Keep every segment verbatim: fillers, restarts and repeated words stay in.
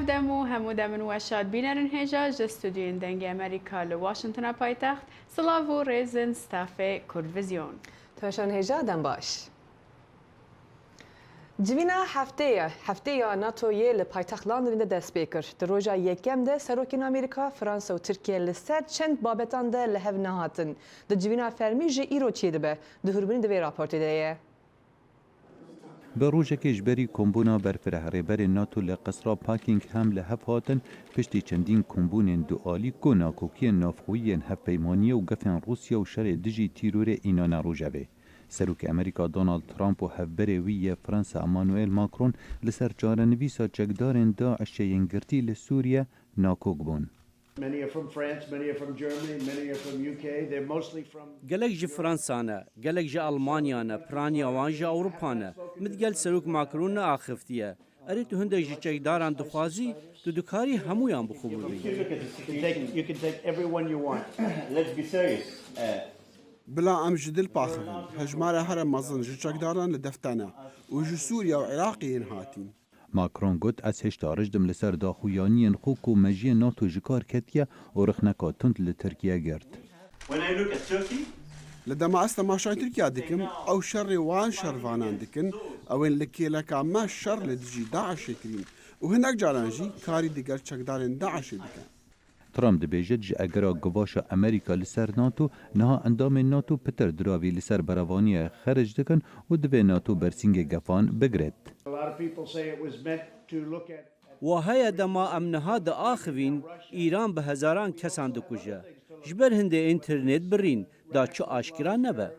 Dem û hemû demin weşa dibînerin hêja ji stûdyoyên Dengê Amerîka li Washingtona paytext. Silav û rêzin stafê Kurdvizyon. Temaşevan hêja dem baş. Civîna heftê ya, heftê ya NATOyê li paytext Londonê de dest pê kir. Di roja yekem de serokên Amerîka, Fransa û Tirkiye li ser çend babetan de li hev nehatin. Di civîna fermî ji îro çêdibe. Di hûrbûnê di vê raportê de ye. Bi rojekê ji berî kombûna berfireh, rêberên NATO li qesra Buckingham li hev hatin, piştî çendîn kombûnên dualî ku nakokiyên navxweyî yên hevpeymaniyê û gefên Rûsya û şerê dijî tîrorê înane rojevê. Serokê Amerîka Donald Trump û hevberê wî yê Fransa Emmanuel Macron li ser çarenivîsa çekdarên DAIŞê yên girtî li Sûriye nakok bûn. Many are from France, many are from Germany, many are from U K. They're mostly from Gelek ji Fransa ne, gelek ji Almanya ne, piraniya wan ji Ewropa ne. Min digel Serok Macron neaxiviye. Erê tu hindek ji çekdaran dixwazî, tu dikarî hemûyan bi xwe bibînî. You can take, you can take everyone you want. Let's be serious. Uh, Bila em ji dil paxivin. Hejmara here mezin ji çekdaran li def te ne û ji Sûriye û Iraqê yên hatîn. Macron got, ez hêşta rijd im li ser daxuyaniyên xwe ku mejiyê NATO ji kar ketiye û rixneka tund li Tirkiye girt. When I look at Turkey, Li dema ez temaşayê Tirkiye dikim, ew şerê wan şervanan dikin, ew ên li kêleka me şer li dijî DAIŞê kirîn û hinek caran jî karî digel çekdarên DAIŞê dikin. Trump dibêjit, ji egera givaşa Amerîka li ser NATO, niha endamên NATO pitir diravî li ser berevaniyê xerc dikin û divê NATO bersîngê gefan bigret. A lot of people say it was meant to look at Wa heye dema em niha diaxivîn, Îran bi hezaran kesan dikuje. Ji ber hindê înternet birîn, da çi aşkira nebe.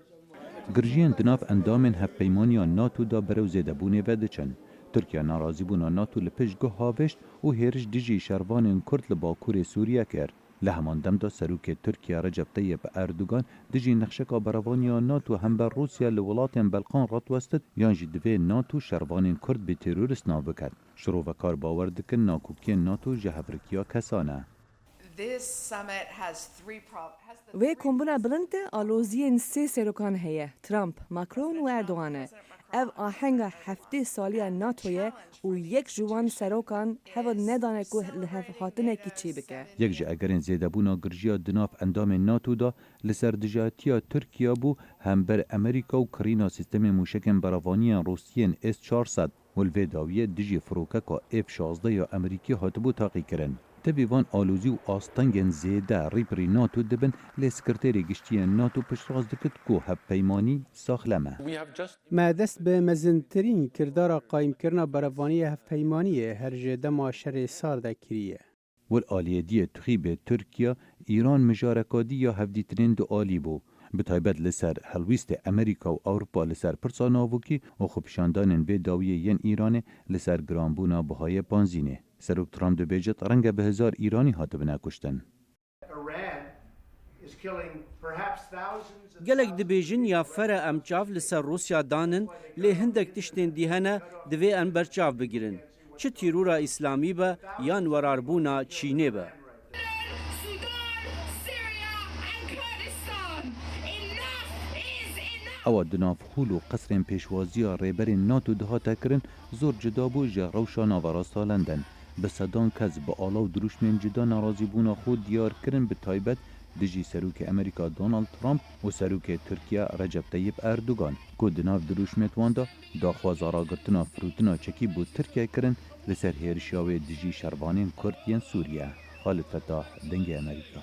Girjiyên di nav endamên hevpeymaniya NATO de berew zêdebûnê ve diçin. Tirkiye narazîbûna NATO li pişt guh havêşt û hêriş dijî şervanên Kurd li Bakurê Sûriye kir. Li heman dem de serokê Tirkiye Recep Tayyip Erdogan dijî nexşeka berevaniya NATO hember Rûsya li welatên Belqan radiwestit, yan jî divê NATO şervanên Kurd bi terorîst nav biket. Şirovekar bawer dikin nakokiyên NATO ji hevrikiya kesan e. This summit has three prob-, has the Vê kombûna bilind de aloziyên sê serokan heye, Trump, Macron û Erdogan e. Ev ahenga heftê saliya NATO ye û yek ji wan serokan hewl nedane ku li hev hatinekî çêbike. Yek ji egerên zêdebûna girjiya di nav endamên NATO de li ser dijatiya Tirkiye bû, hember Amerîka û kirîna sîstemên mûşekên berevaniyên Rûsiyên S çar sed û li vê dawiyê dijî firokeka F şazdeh ya Amerîkî hatibû taqîkirin. Tevî van alozî û astengên zêde rî bi rî NATO dibin, lê Sekreterê Giştî yê NATO piştrast dikit ku hevpeymanî saxlem e. We have just Me dest bi mezintirîn kirdara qayîmkirina berevaniyê hevpeymaniyê her ji dema şerê sar de kiriye. Li aliyê diyê tuxîbê Tirkiye, Îran mijareka dî ya hevdîtinên dualî bû. Bi taybet li ser helwîstê Amerîka û Ewropa li ser pirsa navokî û xwepîşandanên vê dawiyê yên Îranê li ser giranbûna bihayê panzînê. Serok Trump dibêjit, reng e bi hezar Îranî hatibine kuştin. Iran is killing perhaps thousands and Gelek thousands dibêjin ya fere em çav li ser Rûsya danin, lê hindek tiştên dî hene divê em berçav bigirin. Çi tîrora îslamî be yan werarbûna Çînê be. Sudan, Syria and Kurdistan. Enough is enough. Ewa di nav hûl û qesrên pêşwaziya rêberên NATO dihate kirin, zor cuda bû ji rewşa naverasta London. Bi sedan kes bi ala û dirûşmên cuda nerazîbûna xwe diyar kirin, bi taybet dijî serokê Amerîka Donald Trump û serokê Tirkiye Recep Tayyip Erdogan, ku di nav dirûşmêt wan de daxwaza ragirtina firotina çekî bo Tirkiye kirin li ser hêrişa wê dijî şervanên Kurd yên Sûriye. Xalid Fetah, Dengê Amerîka.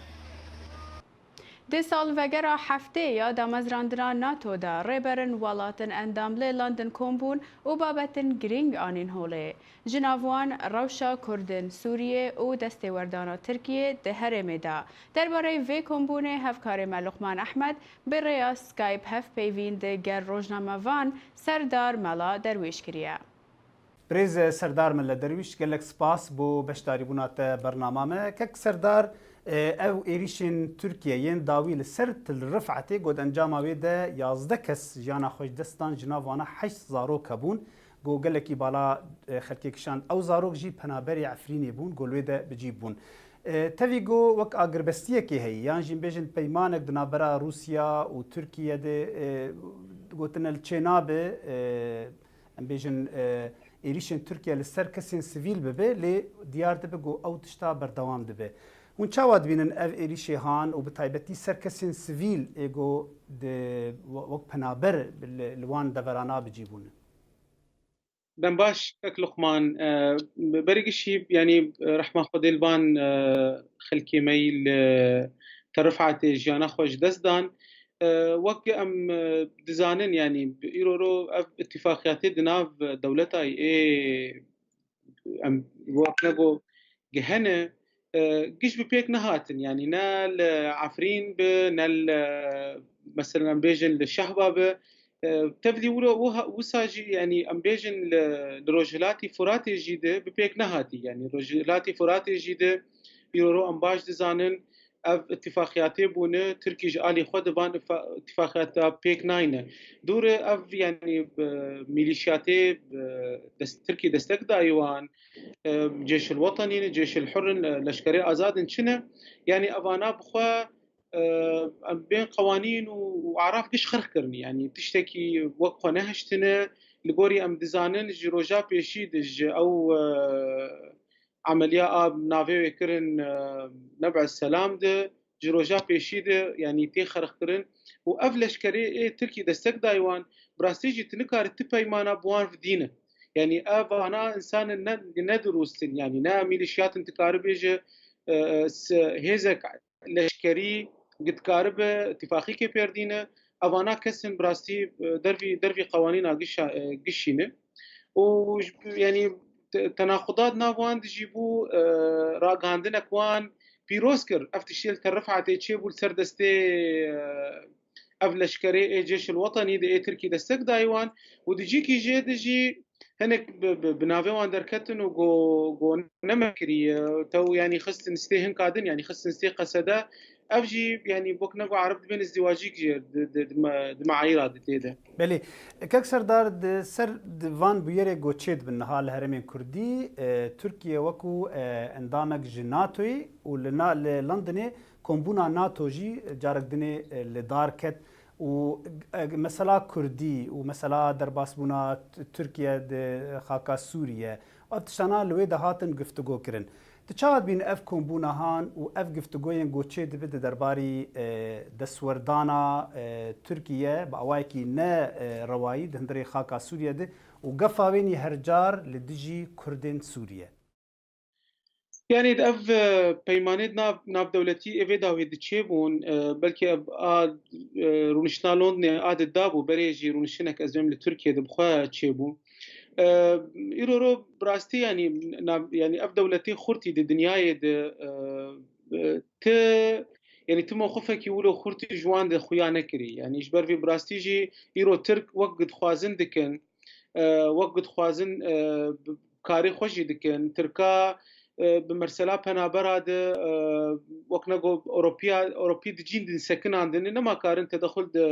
Di salvegera heftê ya damezrandina NATO de rêberên welatin endam li London kom bûn û babetên girîng anîn holê. Ji nav wan rewşa Kurdên Sûriyê û destêwerdana Tirkiyê di herêmê de. Derbarê vê kombûnê hevkarê me Luqman Ehmed bi rêya Skype hevpeyvîn digel rojnamevan Serdar Mela Derwîş kiriye. Birêz Serdar Mela Derwîş, gelek spas bo beşdarîbûna te bernama me. Kek Serdar, e, ew êrîşên Tirkiye yên dawî li ser Til Rifetê got encama wê de yazdeh kes jiyana xwe ji dest dan, ji nav wana heşt zarok hebûn. Go gelekî bala, e, xelkê kişand. Ew zarok jî penaberê Efrînê bûn, go li wê de bi cî bûn. E, tevî go wek agirbestiyekê heye, yan jî bêjin peymanek di navbera Rûsya û Tirkiye de, e, gotine li çê nabe, e, em bêjin, e, êrîşên Tirkiye li ser kesên sivîl bibe, lê diyar dibe ku ew tişta berdewam dibe. Hûn çawa dibînin ev êrîşê han û bi taybetî ser kesên sivîl ê ku di, we-, wek penaber li, li wan deverana bi cî bûne? Dem baş, kek Luqman. E, berî gişî, yanî, e, rehma Xwedê li van, e, xelkê me yî li Terifetê jiyana xwe ji dest dan. E, wek em, e, dizanin, yanî, îro ro ev îtifaqiyatê di nav dewleta ê, em wek ne ku hene, e, giş bi pêk nehatin. Yanî ne li Efrîn bi, ne li, mesela em bêjin li Şehba bi. E, tevlî wilo wiha, wisa jî, yanî em bêjin li, li Rojhilatî Furatê jî de bi pêk nehatî. Yanî Rojhilatî Furatê jî de îro ro em baş dizanin, ev îtifaqiyatê bûne, Tirkî ji alî xwe di van îfa-, îtifaqiyata pêk nayne. Dûre ev, yanî, bi mîlîşiyatê, bi dest-, Tirkî destek dayî wan, e, Cêşil Wetenî ne, Cêşil Hur in, e, Leşkerê Azad in, çi ne? Yanî evana bi xwe, e, em bên qewanîn û, û araf giş xerx kirin. Yanî tiştekî wek xwe nehiştine. Li gorî em dizanin ji roja pêşî de ji ew, e, emeliya a navê wê kirin, e, Neb'e Selam de, ji roja pêşî de, yanî tê xerxkirin û ev leşkerê ê Tirkî destek dayî wan, bi rastî jî tu nikarî ti peymana bi wan vidîne. Yanî ev ana însanin ne, ne dirûst in, yanî ne mîlîşiyat in, tu karî bêje, e, e, s-, hêzek leşkerî dikaribe îtifaqîkê pêrdîne, evana kes in bi rastî, e, dervî, dervî qewanîna gişa-, e, gişî ne. Û ji, yanî te-, tenaqudat nav wan de jî bû, e, ragihandinek wan pîroz kir. Ev tiştê li Terifetê çêbû li ser destê, e, ev leşkerê ê Cêşil Wetenî de ê Tirkî destek dayî wan û di cîkî jê de jî hinek bi, bi, bi navê wan derketin û go, go ne me kiriye, tew, yanî xistin stê hinka din, yanî xistin stê qesede. Ev jî, yanî wek ne ku Ereb dibên izdîwacîk jê di, di, di me, di me ayîra di tê de. Belê. Kek Serdar, di ser di van bûyerê ku çêdibin niha li herêmên Kurdî, e, Tirkiye wekû, e, endamek ji NATOyê û li na-, li Londonê kombûna NATO jî carek dinê, e, li dar ket û, e, mesela Kurdî û mesela derbasbûna T-, Tirkiye di xaka Sûriye, ev tiştana li wê de hatin guftûgo kirin. Tu çawa dibînî ev kombûna han û ev guftûgoyên ku çêdibe di derbarî, e, destwerdana, e, Tirkiye bi awayekî ne, e, rewayî di hundirê xaka Sûriye de û gefa wênî her car li dijî Kurdên Sûriye? Yanî di ev, e, peymanê di nav, navdewletî ê vê dawî di çêbûn, e, belkî ev a, e, rûniştina Londonê a di dabû, berê jî rûniştinek ez dibêm li Tirkiye de bi xwe çêbû. E, îro ro bi rastî, yanî nav, yanî ev dewletê xurtî di dinyayê de, e, e, ti, yanî ti mewqifekî wilo xurtî ji wan de xuya nekirî. Yanî ji ber vê bi rastî jî îro Tirk wek ku dixwazin dikin, e, wek ku dixwazin, e, bi karê xwe jî dikin. Tirka, e, bi mesela penabera de, e, wek ne got, Ewropiya, Ewropî dicîn din sekinandin, nema karin tedexul di,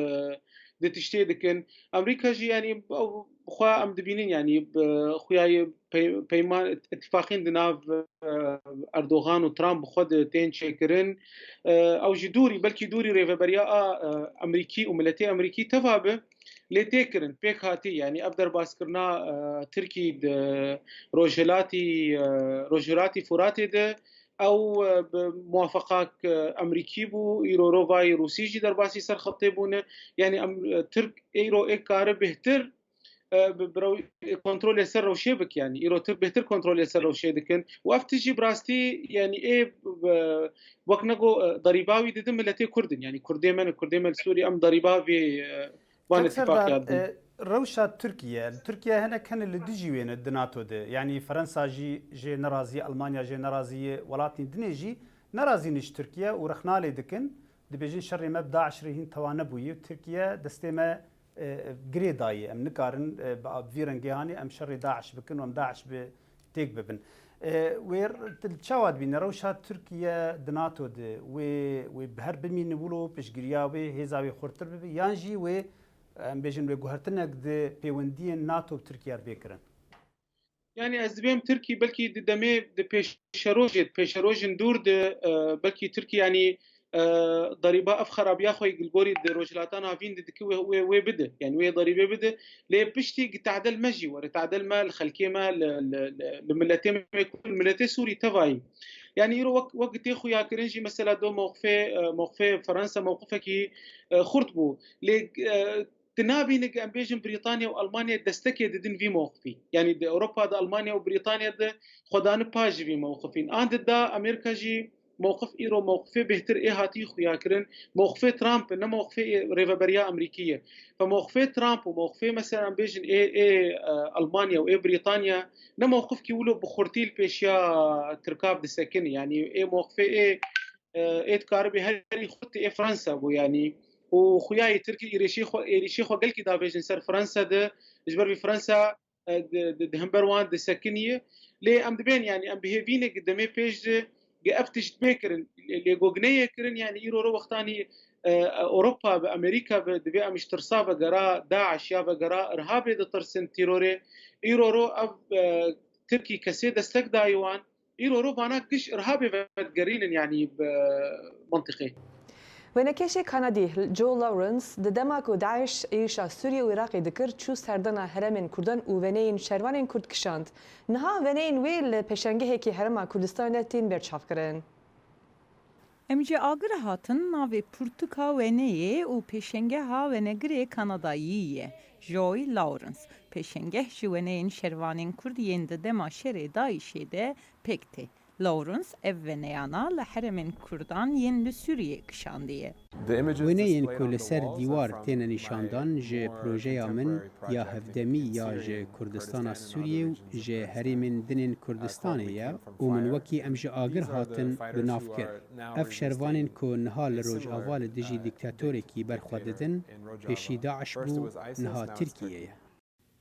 di tiştê dikin. Amerîka jî, yanî, ew xwe em dibînin, yanî, bi xuyayê pey-, peyman, îtifaqên di nav, e, Erdogan û Trump bi xwe de tên çêkirin. E, ew jî dûrî, belkî dûrî rêveberiya a, e, Amerîkî û miletê Amerîkî teva bi, lê tê kirin, pêk hatî, yanî ev derbaskirina, e, Tirkî di rojhilatî, e, rojhilatî Furatê de, ew, e, bi muwafeqak, e, Amerîkî bû, îro rovayî Rûsî jî derbasî ser xetê bûne. Yanî em, e, Tirk îro ê kare bêhtir, e, bi, bi rew-, kontrolê ser rewşê bike, yanî îro Tirk bêhtir kontrolê ser rewşê dikin. Û ev tijî bi rastî, yanî ê, e, wek ne got, e, derîba wî didin miletê Kurd in. Yanî Kurdê me ne, Kurdê me li Sûrî, em derîba vê, e, van Kek Serdar, îtifaqiyat bin. E, rewşa Tirkiye, Tirkiye hinek hene li dijî wê ne di NATO de. Yanî Fransa jî jê nerazî, Almanya jê nerazî ye, welatên dinê jî nerazî ne ji Tirkiye û rexna lê dikin. Dibêjin şerê me bi DAIŞ re hîn tewa nebûye. Tirkiye destê me, e, girê dayê. Em nikarin, e, bi, bi vî rengê hanê em şerê DAIŞ bikin û em DAIŞ bi têk bibin. E, wê r-, tu çawa dibîne rewşa Tirkiye di NATO de? Wê, wê bi her bimîne wilo piştgiriya wê hêza wê xurtir bibe? Yan jî wê, em bêjin, wê guhertinek di pêwendiyên NATO bi Tirkiye re bê kirin? Yanî ez dibêm Tirkî belkî di demê, di pêşerojê, pêşerojên dûr de, e, belkî Tirkî, yanî, e, derîba ev xerabiya xwe li gorî di Rojhilata Navîn de dike wê, wê, wê bide. Yani wê derîbê bide. Lê piştî gi tadel me jî were. Tadel me li xelkê me, li, li, li, li miletê me, kul miletê Sûrî tevayî. Yani îro wek, wek tê xuyakirin jî mesela do mewqifê, e, mewqifê Fransa mewqifekî, e, xurt bû. Lê, e, tu nabîne ki em bêjin Brîtanya û Almanya destekê didin vî mewqifî. Yani di Ewropa de Almanya û Brîtanya de xwe dane paş ji vî mewqifîn. An di da Amerîka jî mewqif îro mewqifê bêhtir ê hatî xuya kirin. Mewqifê Trump ne mewqifê ê rêveberiya Amerîkî ye. Fe mewqifê Trump û mewqifê mesela em bêjin ê, ê, e, Almanya û ê Brîtanya ne mewqifkî wilo bi xurtî li pêşiya Tirka disekin. Yani ê mewqifê ê, e, ê dikaribê herî xurt ê Fransa bû yani. Û xuyayê Tirkî êrişê xwe, êrişê xwe gelkî davêjin ser Fransa de, ji ber vî Fransa, e, di, di, di hember wan disekiniye. Lê em dibên, yani em bi hêvî ne ki demê pêş de ki ev tişt bê kirin. Lê, lê go gineyê kirin, yani îro ro wextanî, e, Ewropa bi Amerîka bi, divê em ji tirsa vegera DAIŞ ya vegera irhabê ditirsin, terorê. Îro ro ev, e, Tirkî kesê destek dayî wan. Îro ro vana giş irhabê vedigerînin, yani bi mentiqê. Wênekêşê Kanadî Joe Lawrence di dema ku DAIŞ êrişa Sûriye û Iraqê dikir, çû serdana herêmên Kurdan û wêneyên şervanên Kurd kişand. Niha wêneyên wê li pêşengehekî Herêma Kurdistanê de tên berçavkirin. Em ji agir hatin, navê pirtûka wêneyê û pêşengeha wênegirê Kanadayî ye, Joe Lawrence. Pêşengeh ji wêneyên şervanên Kurd yên di dema şerê DAIŞê de pêk tê. Lawrence ev wêneyana li herêmên Kurdan yên li Sûriyê kişandiye. Wêneyên ku li ser dîwar têne nîşandan ji projeya min ya hevdemî ya ji Kurdistana Sûriyê û ji herêmên din ên Kurdistanê ye û min wekî em ji agir hatin bi nav kir. Ev şervanên ku niha li Rojava li dijî dîktatorekî berxwe didin, pêşî DAIŞ bû, niha Tirkiye ye.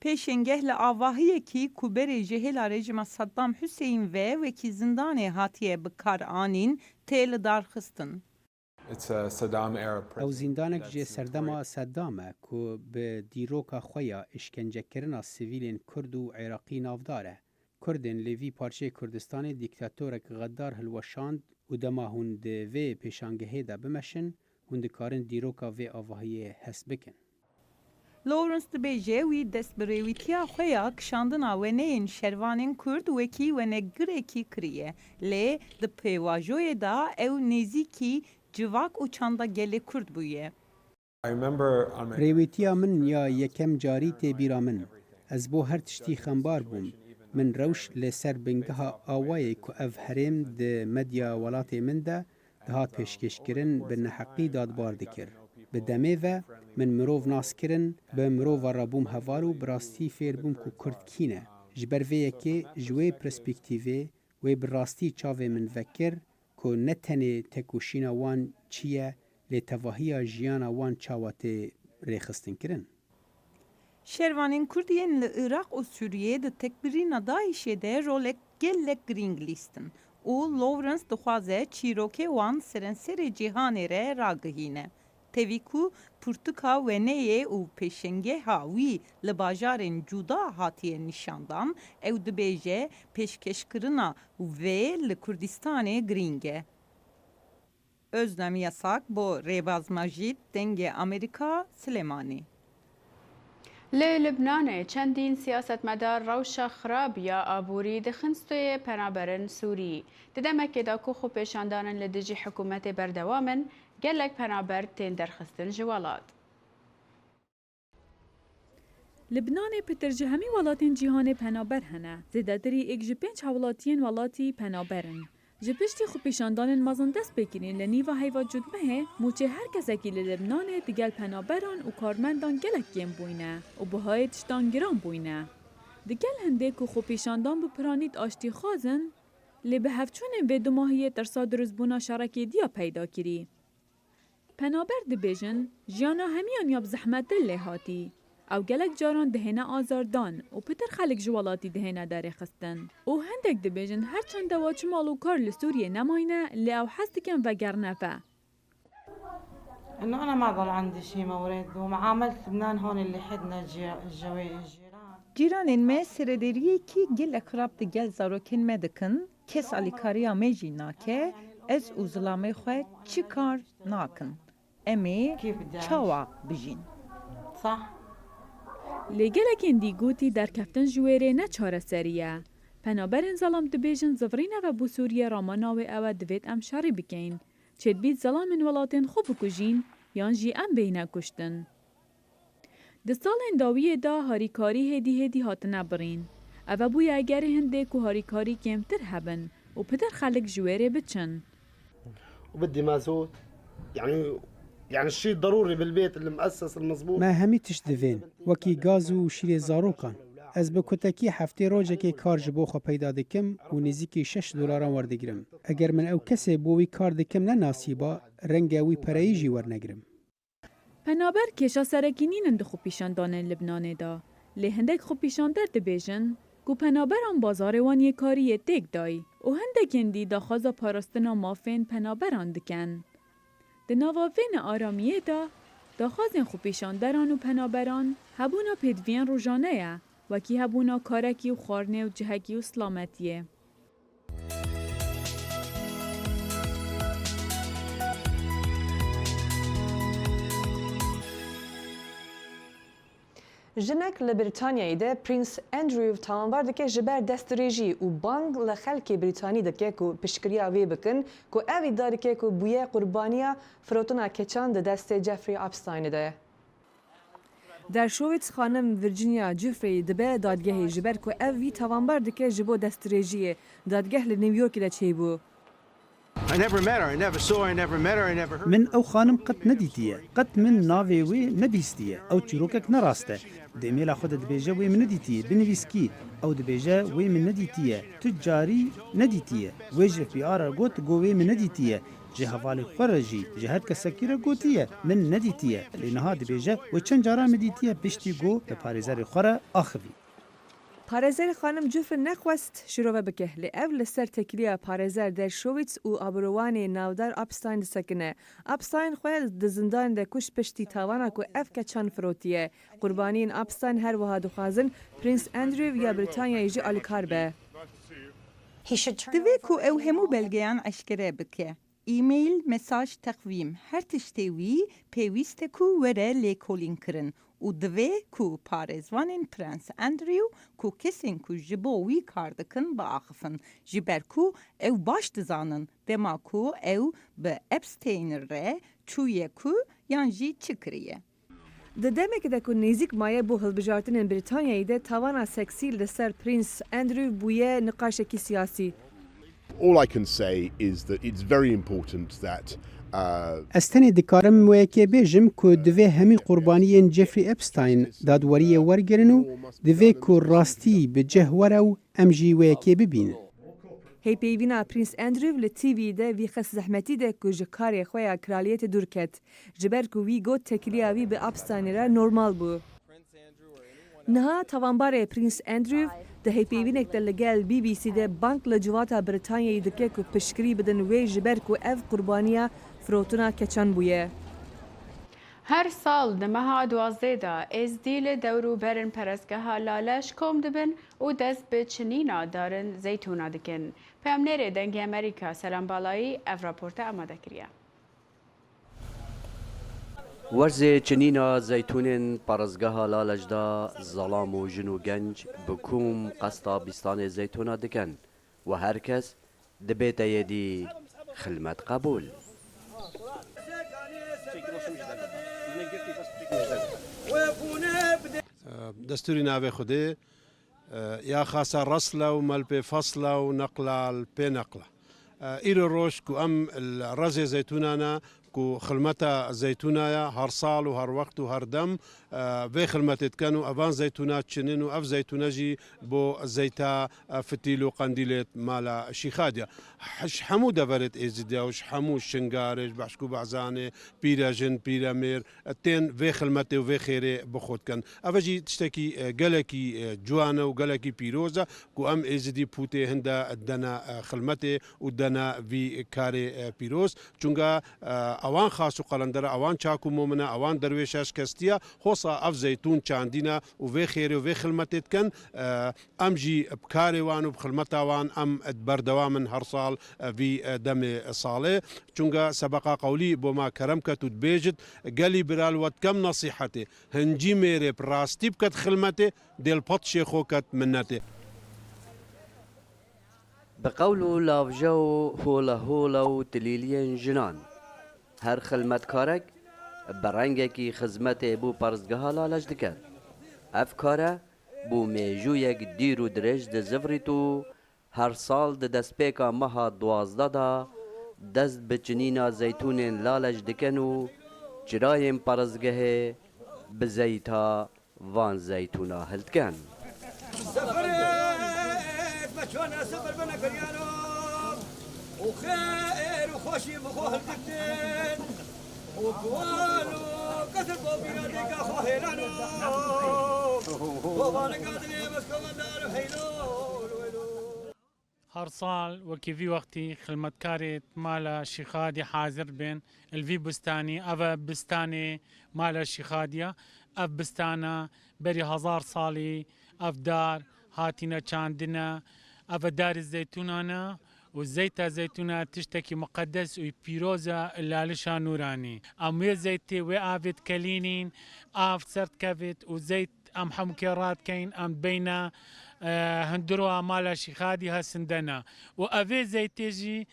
Pêşengeh li avahiyekî ku berê ji hêla rejîma Saddam Hussein ve wekî zindanê hatiye bi kar anîn, tê lidarxistin. It's a Saddam era prison. Ew zîndanek ji serdema Seddam e ku bi dîroka xwe ya îşkencekirina sivîlên Kurd û Iraqî navdar e. Kurdên li vî parçeyê Kurdistanê dîktatorek xedar hilweşand û dema hûn di vê pêşangehê de bimeşin, hûn dikarin dîroka vê avahiyê hest bikin. Lawrence dibêje, wî dest bi rêwîtiya xwe ya kişandina wêneyên şervanên Kurd wekî wênegirekî kiriye, lê di pêvajoyê de ew nêzîkî civak û çanda gelê Kurd bûye. I remember on my Rêwîtiya min ya yekem carî tê bîra min. Ez bo her tiştî xembar bûm. Min rewş li ser bingeha awayê ku ev herêm di medya welatê min de dihat pêşkêşkirin, bi neheqî dadbar dikir. Bi demê ve min mirov nas kirin, bi mirova re bûm heval û bi rastî fêr bûm ku Kurd kî ne. Ji ber vê yekê ji wê perspektîvê wê bi rastî çavê min vekir ku ne tenê tekoşîna wan çi ye, lê tevahiya jiyana wan çawa tê rêxistinkirin. Şervanên Kurd yên li Iraq û Sûriyê di têkbirîna DAIŞê de rolek gelek girîng lîstin û Lawrence dixwaze çîrokê wan serenserê cîhanê re ragihîne. Tevî ku pirtûka wêneyê û pêşengeha wî li bajarên cuda hatiye nîşandan, ew dibêje pêşkêşkirina wê li Kurdistanê girîng e. Özlem Yasak bo Rêbaz Majîd, Dengê Amerîka, Silêmanî. Li Libnanê çendîn siyasetmedar rewşa xirab ya aborî dixin stûyê penaberin Sûrî. Di demekê de ku xwepêşandanên li dijî hikûmetê berdewam in, gelek penaber tên derxistin ji welat. Libnanê pitir ji hemî welatên cîhanê penaber hene. Zêdetirî êk ji pênc hewlatiyên welatî penaber in. Ji piştî xwepêşandanên mezin dest pê kirîn li nîva heyva cotmehê, mûçê her kesekî li Libnanê digel penaberan û karmendan gelek kêm bûyne û bihayê tiştan giran bûyne. Digel hindê ku xwepêşandan bi piranît aştîxwaz in, lê bi hevçûnên vê dumahiyê tirsa dirustbûna şerekê diya peyda kirî. Penaber dibêjin, jiyana hemiyan ya bi zehmetir lê hatî. Ew gelek caran dihêne azardan û pitir xelk ji welatî dihêne derêxistin. Û hindek dibêjin, her çend ewa çi mal û kar li Sûriyê nemayne, lê ew hez dikin vegerine ve. إنه أنا ما ضل عندي شي مورد، ومعاملة لبنان هون اللي حدنا الجي-، الجوي-، الجيران. Cîranên me seredêriyekî gelek xirab digel zarokên me dikin, kes alîkariya me jî nake. Ez û zilamê xwe çi kar nakin? Em ê çawa bijîn? Lê gelekên dî gotî derkeftin ji wêrê ne çareserî ye. Penaberên zelam dibêjin zivirîne ve bo Sûriye rama navê ew e, divêt em şerî bikeyin. Çêdibît zelamên welatên xwe bikujîn yan jî em bêhne kuştin. Di salên dawiyê de harîkarî hêdî hêdî hatine birîn. Ev e bûye egerê hindê ku harîkarî kêmtir hebin û pitir xelk ji wêrê biçin. وبدي مازوت، يعني، يعني الشيء الضروري بالبيت المؤسس المزبوط. Me hemî tişt divên, wekî gaz û şîrê zarokan. Ez bi kutekî heftê rojekê kar ji bo xwe peyda dikim û nêzîkî şeş dolaran werdigirim. Eger min ew kesê bo wî kar dikim nenasîba, renge wî pereyî jî wernegirim. Penaber kêşa serekî nînin di xwepîşandanên Libnanê de, lê hindek xwepîşander dibêjin ku penaberan bazarê wan yê kariyê têk dayî û hindekên dî daxwaza parastina mafên penaberan dikin. Di nava vê nearamiyê de, daxwazên xwepîşanderan û penaberan hebûna pêdiviyên rojane ye, wekî hebûna karekî û xwarinê û cihekî û silametiyê. Jinek li Brîtanyayê de Prince Andrew tawanbar dike ji ber destdirêjî û bang li xelkê Brîtanî dike ku piştgiriya wê bikin ku ev îdia dike ku bûye qurbaniya firotina keçan di destê Jeffrey Epsteinê de. Dershowitz xanim Virginia Giuffre dibe dadgehê ji ber ku ev wî tawanbar dike ji bo destdirêjiyê. Dadgeh li New Yorkê de çêbû. I never met her. I never saw her. I never met her. I never heard. Min ew xanim qet nedîtiye. Qet min navê wê nebihîstiye. Ew çîrokek ne rast e. Di emêla xwe de dibêje wê min nedîtiye. Binivîskî. Ew dibêje wê min nedîtiye. Tu carî nedîtiye. Wê ji F B I re got ku wê min nedîtiye. Ji hevalê xwe re jî, ji her kesekî re gotiye, min nedîtiye. Lê niha dibêje, wê çend caran min dîtiye, piştî ku li parêzerê xwe re axivî. Parêzerê xanim Giuffre nexwest şirove bike, lê ev li ser têkiliya parêzer Dershowitz û abirowanê navdar Epstein disekine. Epstein xwe di zindanê de kuşt piştî tawana ku ev keçan firotiye. Qurbaniyên Epstein her wiha dixwazin Prince Andrew ya Brîtanyayê jî alîkar be. Divê ku ew hemû belgeyan eşkere bike. Email, mesaj, teqwîm, her tiştê wî pêwîst e ku were lêkolînkirin û divê ku parêzvanên Prince Andrew ku kesên ku ji bo wî kar dikin biaxifin, ji ber ku ew baş dizanin dema ku ew bi Epstein re çûye ku yan jî çi kiriye. Di demekê de ku nêzîk maye bo hilbijartinên Brîtanyayê de tawana seksî li ser Prince Andrew bûye niqaşekî siyasî. All I can say is that it's very important that, uh, Ez tenê dikarim wê yekê bêjim ku divê hemî qurbaniyên Jeffrey Epstein dadweriyê wergerin û divê ku rastî bi cih were û em jî wê yekê bibînin. Hêvpeyvîna Prince Andrew li T V de vî xist zehmetî de ku ji karê xwe ya kraliyetê dûr ket, ji ber ku wî got têkiliya wî bi Epsteinê re normal bû. Niha tawanbarê Prince Andrew di hêvpeyvînek de li gel B B C de bang li civata Brîtanyayê dike ku piştgirî bidin wê ji ber ku ev qurbaniya firotina keçan bûye. Her sal di meha duwazdeh de Êzdî li dewrûberên perestgeha Laleş kom dibin û dest bi çinîna darên zeytûna dikin. Peyamnêrê Dengê Amerîka Selam Balayî ev raporte amade kiriye. Werzê çinîna zeytûnên parêzgeha Lalej de zelam û jin û genc bi kom qesta bîstanê zeytûna dikin û her kes dibête yêdî xilmet qebûl. Destûrî navê Xwedê. Ya xasa resle û melpê fesle û neqla li pê neqla. Îro roj ku em li rezê zeytûna ne, ku xilmeta zeytûna ye, her sal û her wext û her dem, vê xilmetê dikin û evan zeytûna çinin û ev zeytûne jî bo zeyta fitîl û qendîlê mala Şîxadiya. Ji hemû deverêt Êzidiya û ji hemû Şingarê, ji Behşk û Behzanê, pîrejin, pîremêr, tên vê xilmetê û vê xêrê bi xwe dikin. Ev jî tiştekî, e, gelekî, e, ciwan e û gelekî pîroz e ku em Êzidî pûtê hinde dene, e, xilmetê û dene vî karê, e, pîroz. Çunka, e, ewan xas û qelendera, ewan çak û momin e, ewan derwêşa şikestî ye, hosa ev zeytûn çandîne û vê xêrê û vê xilmetê dikin. E, em jî bi karê wan û bi xilmeta wan em berdewam in her sal, e, vî, e, demê salê. Çunke sebeqa qewlî bo ma kerem ket û dibêjit, gelî bira li we dikem nesîhetê. Hincî mêrê bi rastî biket xilmetê, dê li patişê xwe ket minnetê. Bi qewl û lavje û holehola û tilîliyên jinan, her xilmetkarek bi rengekî xizmetê bo paristgeha Lalej diket. Ev kare bo mêjûyek dîr û dirêj dizivirît û her sal di destpêka meha duwazdeh de dest bi çinîna zeytûnên Lalej dikin û çirayên paristgehê bi zeyta van zeytûna hildikin. Sifirêt me çone sifir bine kiryano û xêr û xweşî bi xwe hildikin û guwan û kesir bo bîradêka xwe hêlano. Kovanika dilê bes kovandar heylo welo. Her sal wekî vî wextî xilmetkarê mala Şîxadî hazir bên li vî bistanî. Ev e bistanê mala Şîxadî ye. Ev bistana berî hezar salî ev dar hatîne çandine. Ev e darê zeytûnan e û zeyta zeytûna tiştekî muqedes û pîroz e li Lalişa Nûranî. Em wê zeytê wê avê dikelînîn, av ser dikevit û zeyt em hemûkê radikeyin, em beyne, e, hundirwa mala Şîxadî hesindene. Û evê zeytê jî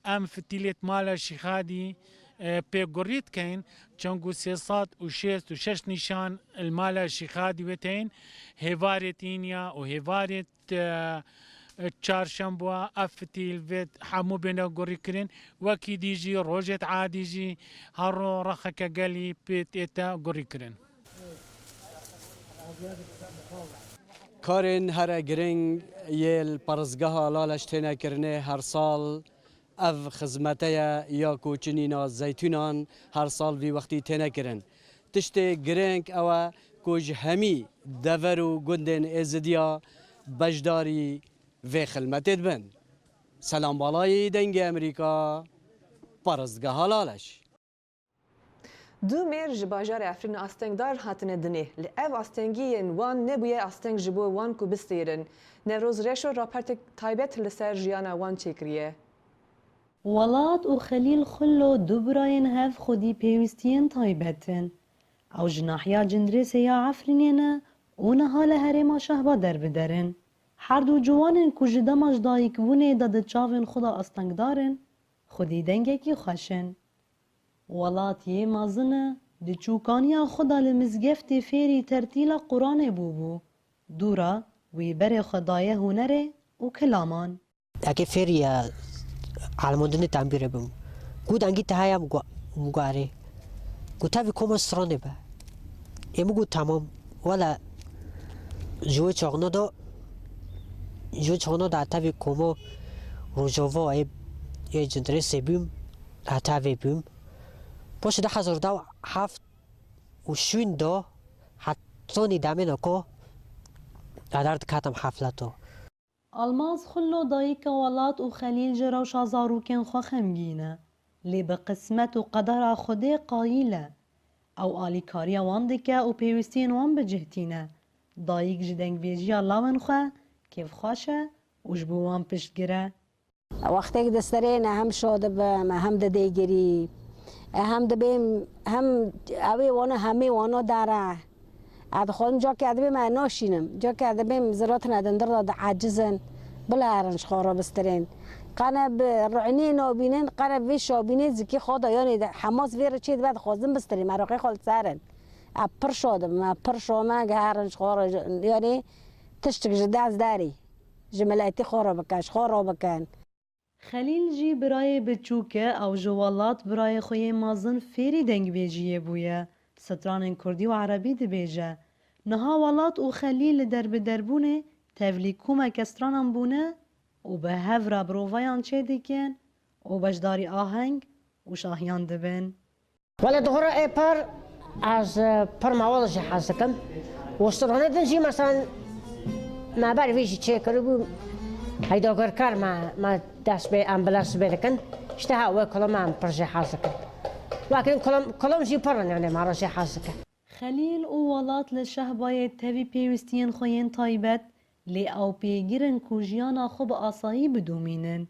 em fitîlêt mala Şîxadî, e, pê gurî dikeyin, çend ku sê sed û şêst û şeş nîşan li mala Şîxadî wê teyin, hêvarêt înya û hêvarêt, e, çarşemba, ev fitîl vêt hemû bêne gurî kirin, wekî dî jî rojêt adî jî her ro rexeke gelî pê tête gurî kirin. Karên here giring yê li paristgeha Laleş têne kirinê her sal ev xizmete ye ya ku çinîna zeytûnan her sal vî wextî têne kirin. Tiştê giring ew e ku ji hemî dever û gundên Êzidiya beşdarî vê xilmetê dibin. Selam Balayî, Dengê Emerîka, Paristgeha Laleş. Du mêr ji bajarê Efrînê astengdar hatine dinê. Li ev astengî yên wan nebûye asteng ji bo wan ku bistêrin. Newroz Reşo raportek taybet li ser jiyana wan çêkiriye. Welat û Xelîl Xullo du birayên hev xwedî pêwîstiyên taybet in. Ew ji nahiya Cindirêsê ya Efrînê ne û niha li herêma Şehba derbider in. Her du ciwanên ku ji dema ji dayikbûnê de di çavên xwe de astengdar in, xwedî dengekî xweş in. Welat yê mezin e, di çûkaniya xwe de li mizgeftê fêrî tertîla Quranê bûbû. Dûra wî berê xwe daye hunerê û kilaman. Eke fêrî ya elmondinê tembîrê bim. Got engî te heye? Min got, min got erê. Got tevî koma stranê be. Ê min got tamam. Wele ji wê çaxna da, ji wê çaxna da tevî koma Rojava ê, ê Cindirêsê bûm, heta vê bûm. Paşê du hezar û heft û şûn da hetanî demê nako edar dikatim hefleto. Almaz Xullo dayika Welat û Xelîl ji rewşa zarokên xwe xemgîn e, lê bi qismet û qedera Xwedê qayîl e. Ew alîkariya wan dike û pêwîstiyên wan bi cih tîne. Dayik ji dengbêjiya lawên xwe kêfxweş e û ji bo wan piştgir e. Wextêk disterê ne hem şo dibim, hem didêgirî. E, hem dibêm, hem ew ê wana, hemê wana dare. Ez dixwazim cakê ez dibêm, ez naşînim. Cakê ez dibêm, ziratine dindir de diecizin. Bila herin ji xwe re bistirên. Qene bi ruhniyê nabînin, qene vê şabînê zikî xwe de, yanê de, hemas vê re çê dibe, dixwazim bistirêm, eraqê xwe li ser in. Ez pir şa dibim, ez pir şa me, ge herin ji xwe re, yanê tiştik ji dest derî. Ji miletî xwe re bikin, ji xwe re bikin. Xelîl jî birayê biçûk e, ew ji Welat birayê xwe yê mezin fêrî dengbêjiyê bûye, stranên kurdî û erebî dibêje. Niha Welat û Xelîl li derbiderbûnê tevlî komeke stranan bûne û bi hev re birovayan çêdikin û beşdarî aheng û şahiyan dibin. Wele dihora ê pir ez, e, pir mewad jî hez dikim. Û stranê din jî, meselen, me ber vî jî çêkiribû, heydagerkar me, me dest bê ambulans bê dikin. Îşte ha wê kilo me em pir jî hez dikin. Lakin kolom, kolom jî pir in, yani, ma rojê hez dike. Xelîl û Welat li Şehbayê tevî pêwîstiyên xwe yên taybet, lê ew pêgir in ku jiyana xwe bi asayî bidomînin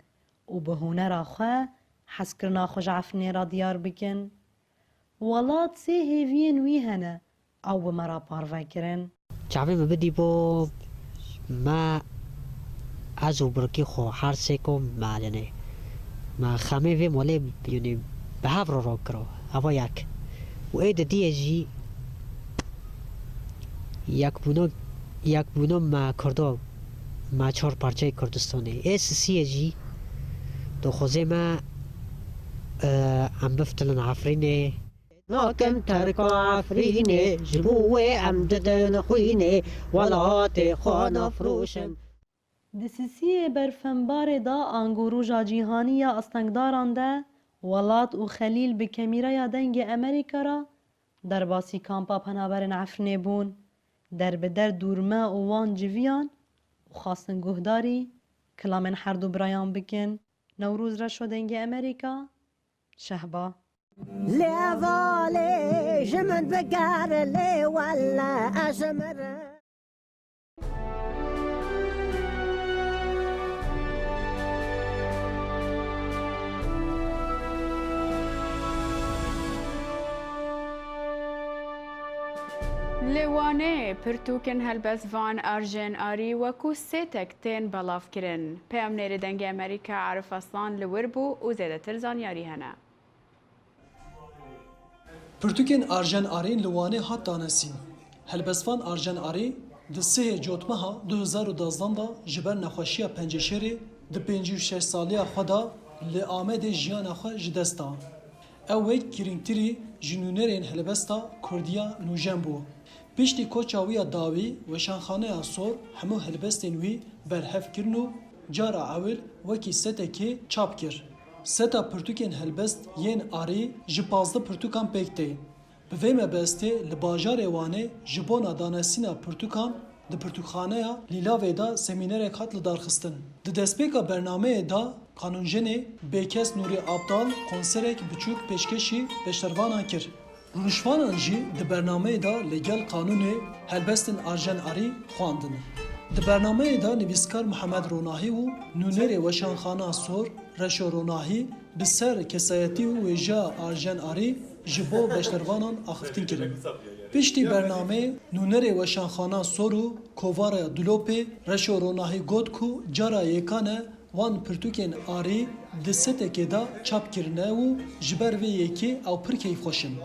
û bi hunera xwe hezkirina xwe ji Efrînê re diyar bikin. Welat sê hêviyên wî hene, ew bi me re parve kirin. Çavê min bidî bo me, ez û birkî xwe her sê ku me, yanî me xemê vê malê, yanî bi hev re rakiro. Eva yek. Û ê didiyê jî yekbûna, yekbûna me Kurdo, me çar parçeyê Kurdistanê. Ê sisiyê jî dixwazê me, e, em biftilin Efrînê. Nakin terka Efrînê, ji bo wê em didin xwînê, welatê xwe nafroşin. Di sisiyê berfembarê de ango Roja Cîhanî ya Astengdaran de Welat û Xelîl bi kemîraya Dengê Emerîka re derbasî kampa penaberên Efrînê bûn. Der bi der dûrme û wan civiyan û xwestin guhdarî kilamên her du birayan bikin. Newroz Reşo Dengê Emerîka, Şehba. Lê hevalê ji min bigere lê welle ez mirim. Li Wanê pirtûkên helbestvan Arjen Arî wekû sêtek tên belavkirin. Peyamnêrê Dengê Emerîka Arif Aslan li wir bû û zêdetir zanyarî hene. Pirtûkên Arjen Arî li Wanê hat danesîn. Helbestvan Arjen Arî di sihê Cotmeha du hezar û dazdan de ji ber nexweşiya penceşêrê di pêncî û şeş saliya xwe de li Amedê jiyana xwe ji dest da. Ew wek girîngtirî ji nûnerên helbesta kurdî ya nûjen bû. Piştî koça wî ya dawî, Weşanxaneya Sor hemû helbestên wî berhev kirin û cara ewil wekî setekê çap kir. Seta pirtûkên helbest yên Arî ji pazdeh pirtûkan pêk tê. Bi vê mebestê li bajarê Wanê ji bona danesîna pirtûkan di pirtûkxaneya Lîlavê de semînerek hat lidarxistin. Di destpêka bernameyê de Qanûnjenê Bêkes Nûrî Abdal konserek biçûk pêşkêşî beşervanan kir. Rûniştvanan jî di bernameyê de li gel qanûnê helbestên Arjen Arî xwendin. Di bernameyê de nivîskar Mihemed Ronahî û nûnerê Weşanxana Sor Reşo Ronahî bi ser kesayetî û wêjeya Arjen Arî ji bo beşervanan axiftin kirin. Piştî bernameyê nûnerê Weşanxana Sor û kovara Dulopê Reşo Ronahî got ku cara yekan e wan pirtûkên Arî di setekê de çap kirine û ji ber vê yekê ew pir keyfxweş in.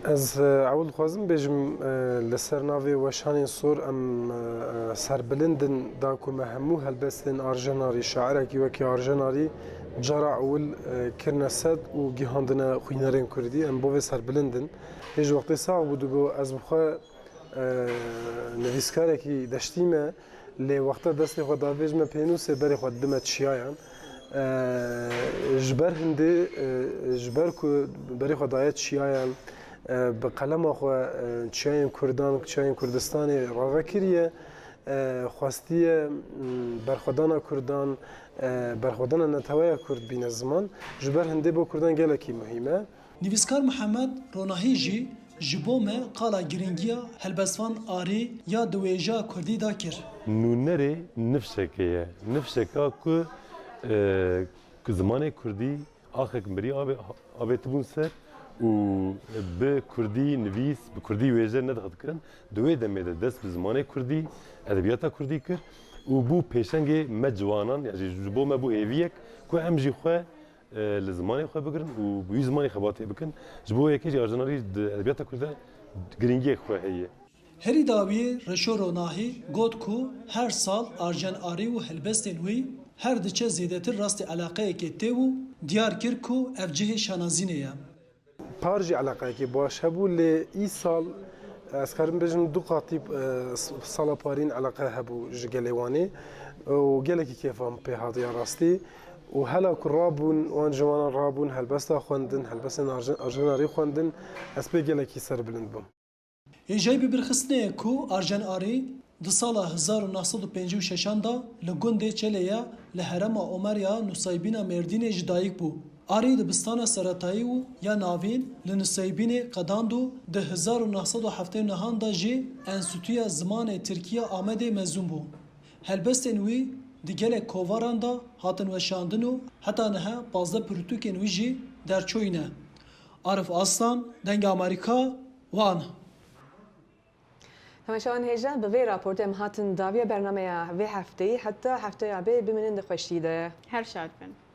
Ez, e, ewil dixwazim bêjim, e, li ser navê Weşanên Sor em, e, e, serbilind in da ku me hemû helbestên Arjen Arî, şairekî wekî Arjen Arî cara ewil, e, kirine sed û gihandine xwînerên kurdî. Em bo vê serbilind in. Hê ji wextê sax bû digo ez bi xwe, e, nivîskarekî deştî me. Lê wexta destê xwe davêjime pênûsê berê xwe didime çiyayan. E, ji ber hindê, e, ji ber ku berê xwe daye çiyayan, e, bi qelema xwe, e, çiyayên Kurdan, çiyayên Kurdistanê rave kiriye, e, xwestiye, m, berxwedana Kurdan, e, berxwedana neteweya Kurd bîne ziman. Ji ber hindê bo Kurdan gelekî muhîm e. Nivîskar Mihemed Ronahî jî ji bo me qala girîngiya helbestvan Arî ya di wêjeya kurdî de kir. Nûnerê nifşekê ye. Nifşeka ku, e, ku zimanê kurdî axek mirî avê-, avêtibûn ser û bi kurdî nivîs, bi kurdî wêje nedihat kirin. Di wê demê de dest bi zimanê kurdî, edebiyata kurdî kir û bû pêşengê me ciwanan, ya jî ji bo me bû hêviyek ku em jî xwe e, li zimanê xwe bigirin û bi wî zimanê xebatê bikin. Ji bo yekê jî Arjen Arî di edebiyata Kurd de girîngiyek xwe heye. Herî dawiyê Reşo Ronahî got ku her sal Arjen Arî û helbestên wî her diçe zêdetir rastî eleqeyekê tê û diyar kir ku ev cihê şanazînê ye. Par jî eleqeyekî baş hebû, lê îsal ez karim bêjim du qatî, e, s-, sala parîn eleqe hebû ji gelê Wanê û gelekî kêfa min pê hatiye rastî. Û hela ku rabûn, wan ciwanan rabûn, helbesta xwendin, helbestên Arjen-, Arjen Arî xwendin, ez pê gelekî serbilind bûm. Hêjayî bibîrxistinê ye ku Arjen Arî di sala hezar û neh sed û pêncî û şeşan de li gundê Çelê ya li herêma Omer ya Nusaybîna Mêrdînê ji dayik bû. Arî dibistana seretayî û ya navîn li Nuseybînê qedand û di hezar û neh sed û heftê û nehan de jî Enstîtuya Zimanê Tirkî ya Amedê mezûn bû. Helbestên wî di gelek kovaran de hatin weşandin û heta niha pazdeh pirtûkên wî jî derçûyî ne. Arif Aslan, Dengê Amerîka, Wan. Temaşevan hêja, bi vê raportê em hatin dawiya bernameya vê hefteyî. Heta hefteya bê bimînin di xweşiyî de. Her şad bin.